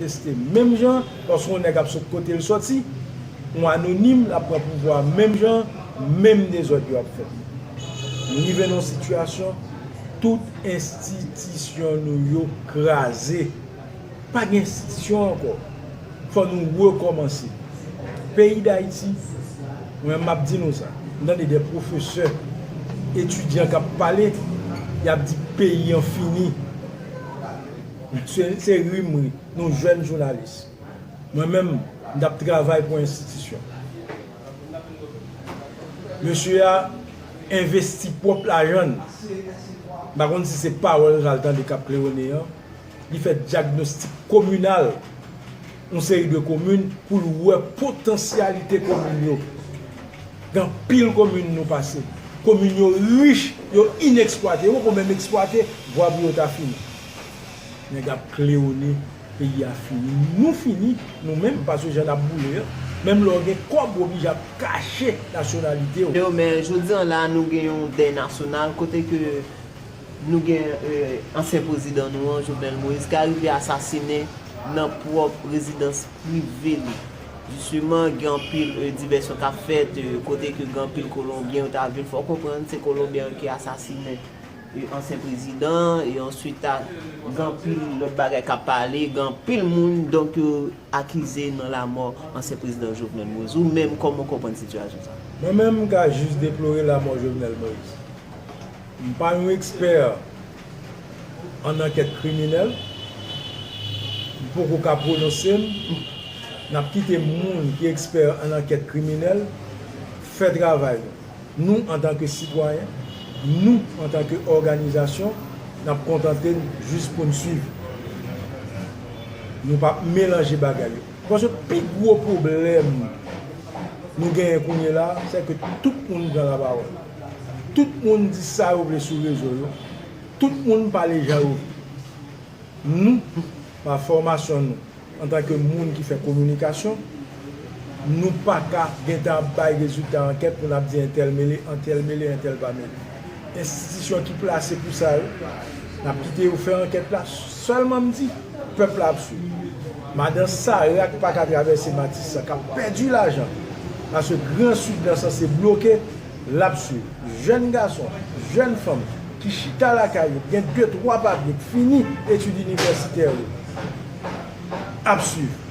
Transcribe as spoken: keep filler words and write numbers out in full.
manifeste menm jan, paske yon nèg ap sot kote l sòti, yon anonim, l ap pran pouvwa menm jan, menm dezòd yo ap fèt. Nou rive nan yon sitiyasyon, tout enstitisyon nou yo kraze. Pa gen enstitisyon ankò. Fò nou rekòmanse. Peyi Dayiti, mwen menm m ap di nou sa. M tande de pwofesè, etidyan k ap pale, y ap di peyi an fini. Se, se rimri, nou jèn jounalis. Mwen menm, m t ap travay pou enstitisyon. Mesye a envesti pwòp lajan l. M pa konn si se pawòl sa l tande k ap klewone an. Li fè dyagnostik kominal yon seri de komin pou l wè potansyalite komin yo. Gen anpil komin nou pase. Komin yo rich, yo ineksplwate. Yo poko menm eksplwate, vwa pou yo ta fini. Nèg ap klewone, peyi a fini. Nou fini, nou menm, paske jan n ap boule an. Menm lè w gen kòb, w oblije ap kache nasyonalite w. Yo, men jodi an la, nou gen yon dèy nasyonal kote ke nou gen, e, ansyen prezidan nou an, Jovenel Moïse, ki arive asasinen nan pwòp rezidans prive li. Jisteman, gen anpil, e, divèsyon k ap fèt, e, kote ke gen anpil Kolonbyen yo ta vin. Fò w konprann, se Kolonbyen yo ki asasinen, e, ansyen prezidan, e answit, ta, gen anpil lòt bagay k ap pale, gen anpil moun, donk, yo akize nan lamò ansyen prezidan Jovenel Moïse. Ou menm, kòman w konprann sitiyasyon sa a? Mwen menm, m ka jis deplore lamò Jovenel Moïse. M pa yon ekspè an ankèt kriminèl. M poko ka pwononse m. N ap kite moun ki ekspè an ankèt kriminèl fè travay yo. Nou, antanke sitwayen, nou, antanke òganizasyon, n ap kontante n jis pou n swiv. Nou p ap melanje bagay yo. Paske pi gwo pwoblèm nou genyen kounye la, se ke tout moun pran lapawòl. Tout moun di sa yo vle sou rezo yo. Tout moun pale jan yo vle. Nou, pa fòmasyon nou, antanke moun ki fè kominikasyon, nou pa ka gentan ap bay rezilta ankèt pou n ap di entèl mele, entèl mele, entèl pa mele. Enstitisyon ki plase pou sa yo, n ap kite yo fè ankèt la. Sèlman m di, pèp la ap swiv. Madan Sara ki pa ka travèse Matis la, k ap pèdi lajan, paske Gran Sid lan sanse bloke, l ap swiv. Jèn gason, jèn fanm ki chita lakay yo, gen de twa papye, k fini etid inivèsitè yo, ap swiv.